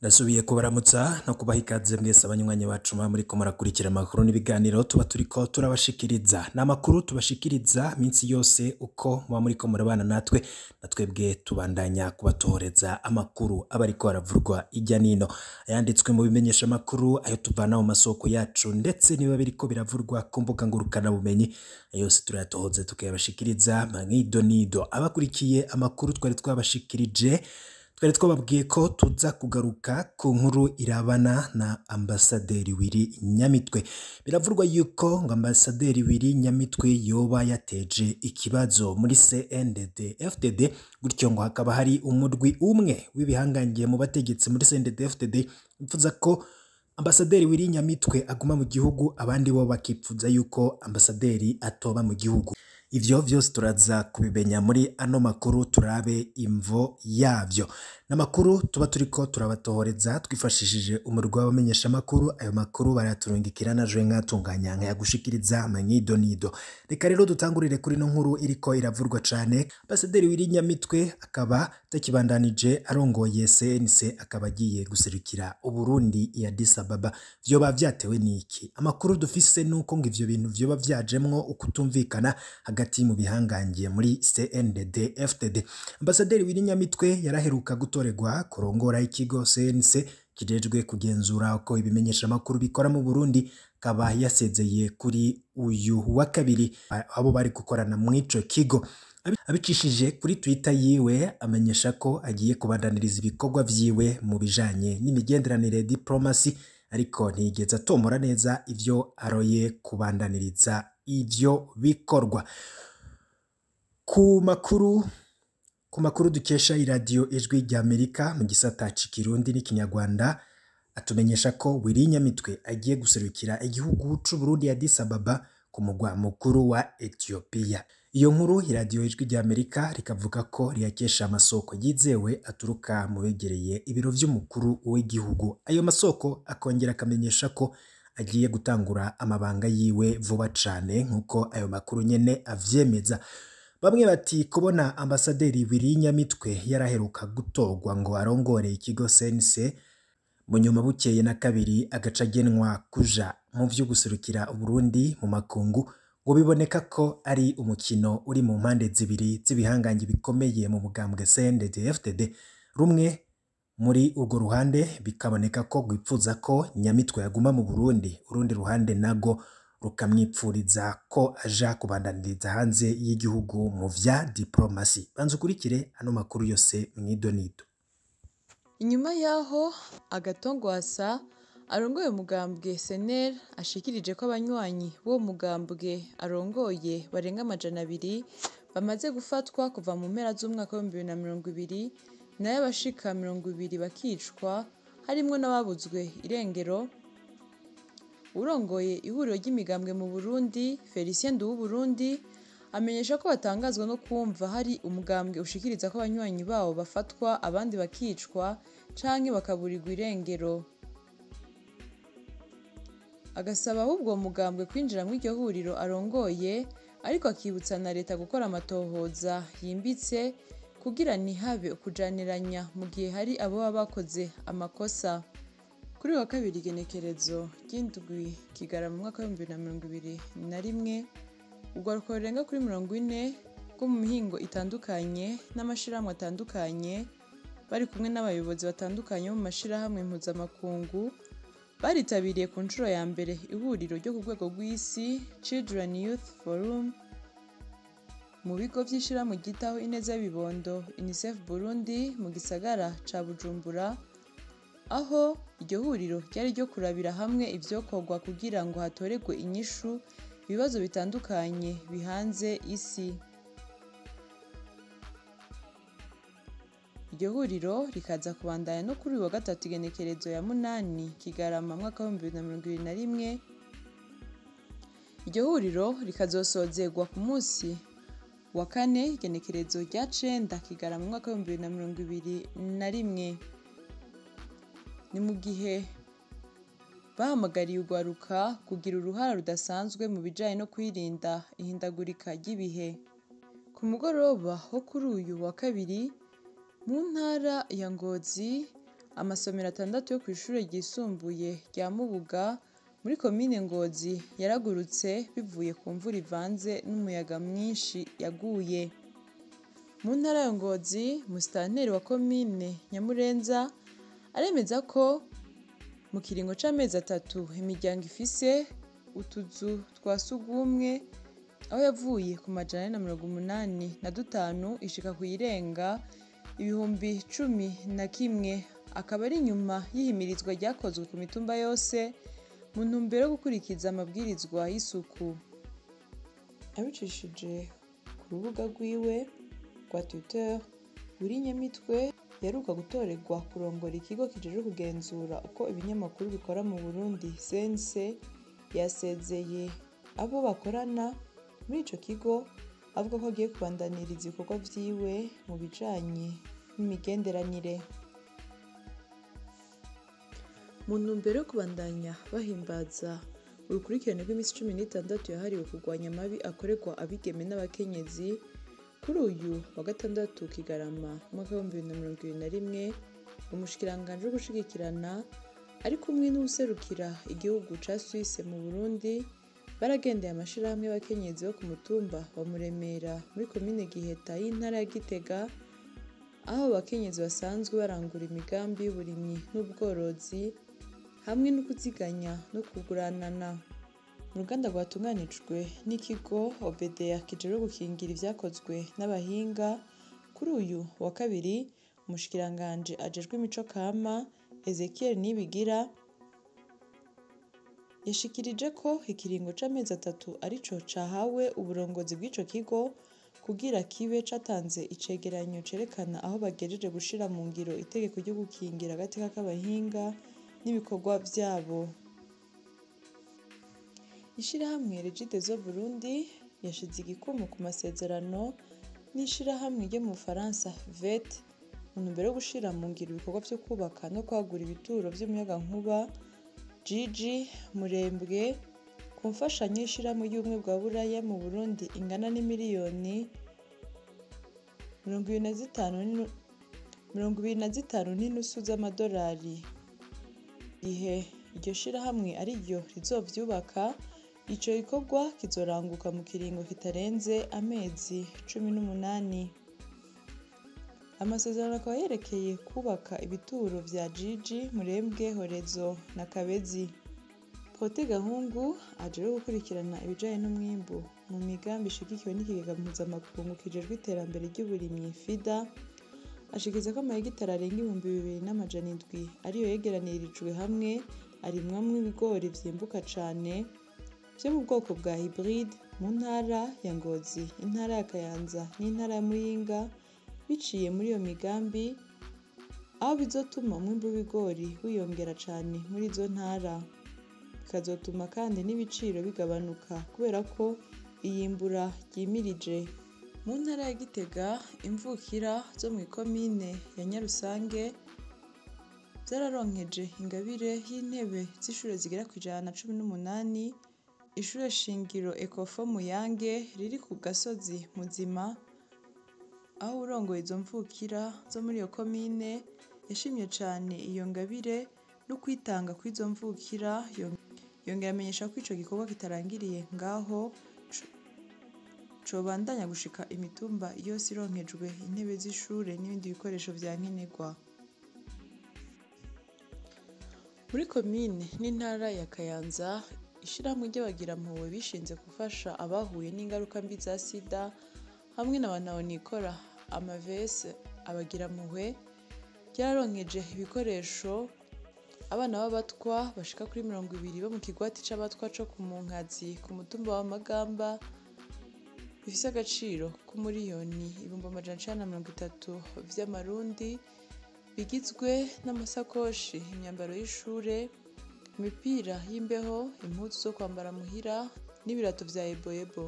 Ndasubiye kubaramutsa no kubaha ikaze mwese abanywanyi bacu muba muriko murakurikira amakuru n'ibiganiro tuba turiko turabashikiriza. Ni amakuru tubashikiriza minsi yose uko muba muriko murabana natwe, na twebwe tubandanya kubatohoreza amakuru aba ariko aravurwa irya nino, ayanditswe mu bimenyesha amakuru, ayo tuvana mu masoko yacu, ndetse niba biriko biravurwa ku mbuga ngurukanabumenyi, ayo yose turayatohoza tukayabashikiriza mwidonido. Abakurikiye amakuru twari twabashikirije, twari twababwiye ko tuza kugaruka ku nkuru irabana na Ambasaderi Willy Nyamitwe. Biravurwa yuko ngo Ambasaderi Willy Nyamitwe yoba yateje ikibazo muri CNDD FDD, gutyo ngo hakaba hari umurwi umwe w'ibihangangiye mu bategetsi muri CNDD FDD ipfuza ko Ambasaderi Willy Nyamitwe aguma mu gihugu, abandi bo bakipfuza yuko ambasaderi atoba mu gihugu. Ivyo vyose turaza kubimenya muri ano makuru, turabe imvo yavyo. N'amakuru tuba turiko turabatohoreza twifashishije umurwi w'abamenyesha amakuru. Ayo makuru baraturungikira na jewe nkatunganya nkayagushikiriza mwidonido. Reka rero dutangurire kuri ino nkuru iriko iravurwa cane. Ambasaderi Willy Nyamitwe akaba atakibandanije arongoye CNC, akaba agiye guserukira Uburundi i Addis Ababa. Vyoba vyatewe n'iki? Amakuru dufise nuko ngo ivyo bintu vyoba vyajemwo ukutumvikana hagati mu bihangangiye muri CNDD FDD. Ambasaderi Willy Nyamitwe yaraheruka gutorerwa kurongora ikigo CNC kijejwe kugenzura uko ibimenyesha amakuru bikora mu Burundi, akaba yasezeye kuri uyu wa kabiri abo bari gukorana mw'ico kigo. Abicishije kuri Twitter yiwe amenyesha ko agiye kubandaniriza ibikorwa vyiwe mu bijanye n'imigenderanire, diplomasi, ariko ntiyigeze atomora neza ivyo aroye kubandaniriza ivyo bikorwa. Ku makuru dukesha iradiyo Ijwi ry'Amerika mu gisata c'iKirundi n'Ikinyarwanda, atumenyesha ko Willy Nyamitwe agiye guserukira igihugu c'Uburundi Addis Ababa, ku mugwa mukuru wa Ethiopia. Iyo nkuru iradiyo Ijwi ry'Amerika rikavuga ko riyakesha amasoko yizewe aturuka mu begereye ibiro vy'umukuru w'igihugu. Ayo masoko akongera akamenyesha ko agiye gutangura amabanga yiwe vuba cane, nk'uko ayo makuru nyene avyemeza. Bamwe bati kubona Ambasaderi Willy Nyamitwe yaraheruka gutorwa ngo arongore ikigo CNC, mu nyuma bukeye na kabiri agaca agenwa kuja mu vyo guserukira Uburundi mu makungu, ngo biboneka ko ari umukino uri mu mpande zibiri z'ibihangange bikomeye mu mugambwe CNDD-FDD. Rumwe muri urwo ruhande bikaboneka ko rwipfuza ko Nyamitwe yaguma mu Burundi, urundi ruhande nago rukamwipfuriza ko aja kubandaniriza hanze y'igihugu mu vya diplomasi. Banza ukurikire ano makuru yose mwidonido. Inyuma y'aho Agathon Rwasa arongoye umugambwe CNL ashikirije ko abanywanyi b'uwo mugambwe arongoye barenga 200 bamaze gufatwa kuva mu mpera z'umwaka wa 2020, nayo abashika 20 bakicwa, harimwo n'ababuzwe irengero, urongoye ihuriro ry'imigambwe mu Burundi, Felicien Nduwuburundi, amenyesha ko batangazwa no kumva hari umugambwe ushikiriza ko abanywanyi bawo bafatwa, abandi bakicwa canke bakaburirwa irengero. Agasaba ahubwo uwo mugambwe kwinjira mw'iryo huriro arongoye, ariko akibutsa na leta gukora amatohoza yimbitse kugira ntihabe ukujaniranya mu gihe hari aboba bakoze amakosa. Kuri uyu wa kabiri, igenekerezo ry'7 Kigarama mu mwaka wa 2021, urwaruka rurenga kuri 40 rwo mu mihingo itandukanye n'amashirahamwe atandukanye, bari kumwe n'abayobozi batandukanye bo mu mashirahamwe mpuzamakungu, baritabiriye ku nshuro ya mbere ihuriro ryo ku rwego rw'isi Children Youth Forum mu bigo vy'ishirahamwe ryitaho ineza y'ibibondo UNICEF Burundi mu gisagara ca Bujumbura, aho iryo huriro ryari ryo kurabira hamwe ivyokorwa kugira ngo hatoregwe inyishu ibibazo bitandukanye bihanze isi. Iryo huriro rikaza kubandanya no kuri uyu wa gatatu, igenekerezo ya 8 Kigarama mwaka wa 2021. Iryo huriro rikazosozerwa ku munsi wa kane, igenekerezo rya 9 Kigarama mwaka wa 2021. Ni mu gihe bahamagariye urwaruka kugira uruhara rudasanzwe mu bijanye no kwirinda ihindagurika ry'ibihe. Ku mugoroba wo kuri uyu wa kabiri, mu ntara ya Ngozi, Amasomero atandatu yo kw'ishure ryisumbuye rya Mubuga muri komine Ngozi yaragurutse bivuye ku mvura ivanze n'umuyaga mwinshi yaguye. Mu ntara ya Ngozi, musitanteri wa komine Nyamurenza aremeza ko mu kiringo c'amezi 3 imiryango ifise utuzu twa sugumwe aho yavuye ku 485 ishika kuyirenga 11,000, akaba ari inyuma y'ihimirizwa ryakozwe ku mitumba yose mu ntumbero yo gukurikiza amabwirizwa y'isuku. Abicishije ku rubuga rwiwe rwa Twitter, Willy Nyamitwe yaheruka gutorerwa kurongora ikigo kijejwe kugenzura uko ibinyamakuru bikora mu Burundi CNC, yasezeye abo bakorana muri ico kigo, avuga ko agiye kubandaniriza ibikorwa vyiwe mu bijanye n'imigenderanire. Mu ntumbero yo kubandanya bahimbaza urukurikirane rw'imisi 16 yahariwe kurwanya amabi akorerwa abigeme n'abakenyezi, kuri uyu wa gatandatu Kigarama umwaka w'2021, umushikiranganji wo gushigikirana ari kumwe n'uwuserukira igihugu ca Suisse mu Burundi baragendeye amashirahamwe y'abakenyezi bo ku mutumba wa Muremera muri komine Giheta y'intara ya Gitega, aho abakenyezi basanzwe barangura imigambi y'uburimyi n'ubworozi hamwe no kuziganya no kuguranana. Mu ruganda rwatunganijwe n'ikigo OBDA kijejwe gukingira ivyakozwe n'abahinga, kuri uyu wa kabiri umushikiranganji ajejwe imico kama Ezekiel Nibigira yashikirije ko ikiringo c'amezi 3 arico cahawe uburongozi bw'ico kigo kugira kibe catanze icegeranyo cerekana aho bagejeje gushira mu ngiro itegeko ryo gukingira agateka k'abahinga n'ibikorwa vyabo. Ishirahamwe Regideso Burundi yashize igikumu ku masezerano n'ishirahamwe ryo mu Bufaransa VET mu ntumbero yo gushira mu ngiro ibikorwa vyo kubaka no kwagura ibituro vy'umuyagankuba Jiji Murembwe ku mfashanyo y'ishirahamwe ry'ubumwe bwa Buraya mu Burundi ingana n'imiliyoni 25.5 z'amadolari. Igihe iryo shirahamwe ariryo rizovyubaka, ico gikorwa kizoranguka mu kiringo kitarenze amezi 18. Amasezerano akaba yerekeye kubaka ibituro vya Jiji, Murembwe, Horezo na Kabezi. Protais Gahungu ajejwe gukurikirana ibijanye n'umwimbu mu migambi ishigikiwe n'ikigega mpuzamakungu kijejwe iterambere ry'uburimyi FIDA, ashikiriza ko amahegitari arenga 2700 ariyo yegeranirijwe hamwe arimwamwo ibigori vyimbuka cane vyo mu bwoko bwa hybride mu ntara ya Ngozi, intara ya Kayanza n'intara ya Muyinga, biciye muri iyo migambi, aho bizotuma umwimbu w'ibigori wiyongera cane muri izo ntara. Bikazotuma kandi n'ibiciro bigabanuka kubera ko iyimbura ryimirije. Mu ntara ya Gitega, imvukira zo mw'ikomine ya Nyarusange vyararonkeje ingabire y'intebe z'ishure zigera ku 118, ishure shingiro Ecofo Muyange riri ku gasozi Muzima, aho uwurongoye izo mvukira zo muri iyo komine yashimye cane iyo ngabire no kwitanga kw'izo mvukira, yongera amenyesha ko ico gikorwa kitarangiriye ngaho, cobandanya gushika imitumba yose ironkejwe intebe z'ishure n'ibindi bikoresho vya nkenerwa. Muri komine n'intara ya Kayanza, ishirahamwe ry'abagirampuhwe bishinze gufasha abahuye n'ingaruka mbi za sida hamwe na bantahonikora amavese abagirampuhwe, ryararonkeje ibikoresho abana b'abatwa bashika kuri 20 bo mu kigwati c'abatwa co ku Munkazi ku mutumba wa Magamba, bifise agaciro k'umuriyoni 930,000 vy'amarundi, bigizwe n'amasakoshi, imyambaro y'ishure, imipira y'imbeho, impuzu zo kwambara muhira n'ibirato vya eboebo.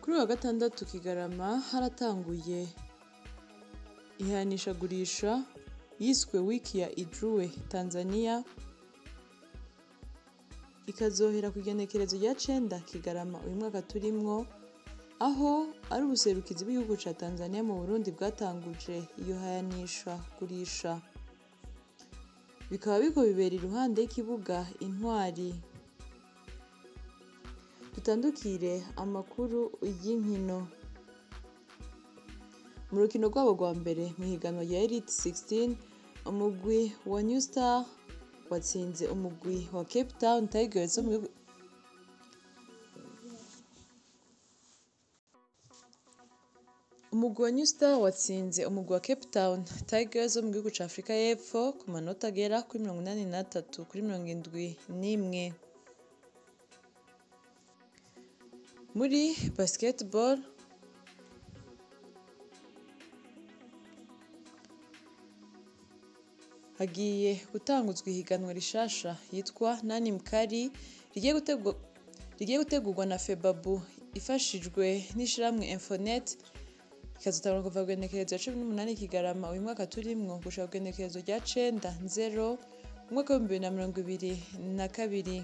Kuri uyu wa gatandatu Kigarama haratanguye ihayanishagurisha yiswe wiki ya Ijue Tanzania, ikazohera kw'igenekerezo rya 9 Kigarama uyu mwaka turimwo. Aho ari ubuserukizi bw'igihugu ca Tanzania mu Burundi bwatanguje iyo hayanisha gurisha. Bikaba biriko bibera iruhande y'ikibuga Intwari. Dutandukire amakuru y'inkino. Mu rukino rwabo rwa mbere mw'ihiganwa rya Elite 16, umugwi wa New Star watsinze umugwi wa Cape Town Tigers wo mu gihugu. Umugwi wa New Star watsinze umugwi wa Cape Town Tigers wo mu gihugu ca Afrika y'Epfo ku manota agera kuri 83 kuri 71. Muri basketball, hagiye gutanguzwa ihiganwa rishasha yitwa Nani Mkali rigiye gutegurwa na FEBABU ifashijwe n'ishirahamwe Infonet, ikazotangura kuva kw'igenekerezo rya 18 Kigarama uyu mwaka turimwo gushika kw'igenekerezo rya 9 Nzero umwaka w'2022.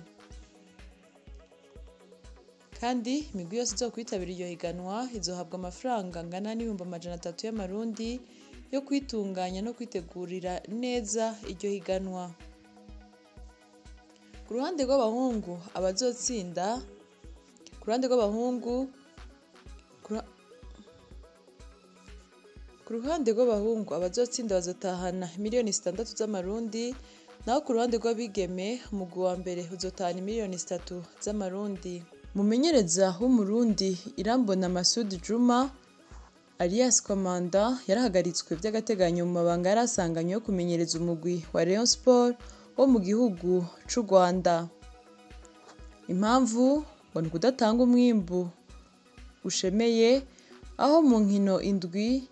Kandi imigwi yose izokwitabira iryo higanwa izohabwa amafaranga angana n'300,000 y'amarundi yo kwitunganya no kwitegurira neza iryo higanwa. Ku ruhande rw'abahungu abazotsinda ku ruhande rw'abahungu ku ruhande rw'abahungu abazotsinda bazotahana miliyoni 6 z'amarundi, naho ku ruhande rw'abigeme umugwi wa mbere uzotahana miliyoni 3 z'amarundi. Umumenyereza w'Umurundi Irambona Masud Juma alias Komanda yarahagaritswe vy'agateganyo mu mabanga yari asanganywe yo kumenyereza umugwi wa Rayon Sport wo mu gihugu c'u Rwanda. Impamvu ngo ni ukudatanga umwimbu ushemeye, aho mu nkino indwi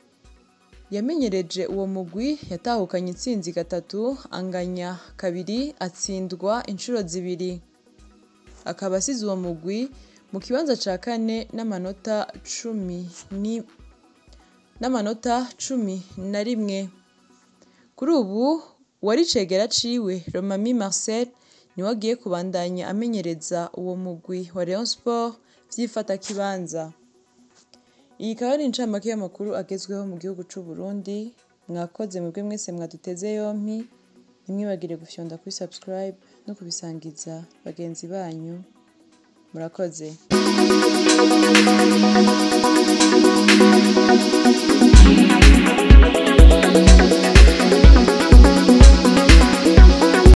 yamenyereje uwo mugwi yatahukanye intsinzi gatatu, anganya kabiri, atsindwa incuro zibiri. Akaba asize uwo mugwi mu kibanza ca kane n'amanota 11. Kuri ubu uwari icegera ciwe Romami Marcel niwe agiye kubandanya amenyereza uwo mugwi wa Rayon Sport vy'ifatakibanza. Iyi ikaba ari incamake y'amakuru agezweho mu gihugu c'u Burundi. Mwakoze mwebwe mwese mwaduteze yompi, ntimwibagire gufyonda kuri subscribe no kubisangiza bagenzi banyu. Murakoze.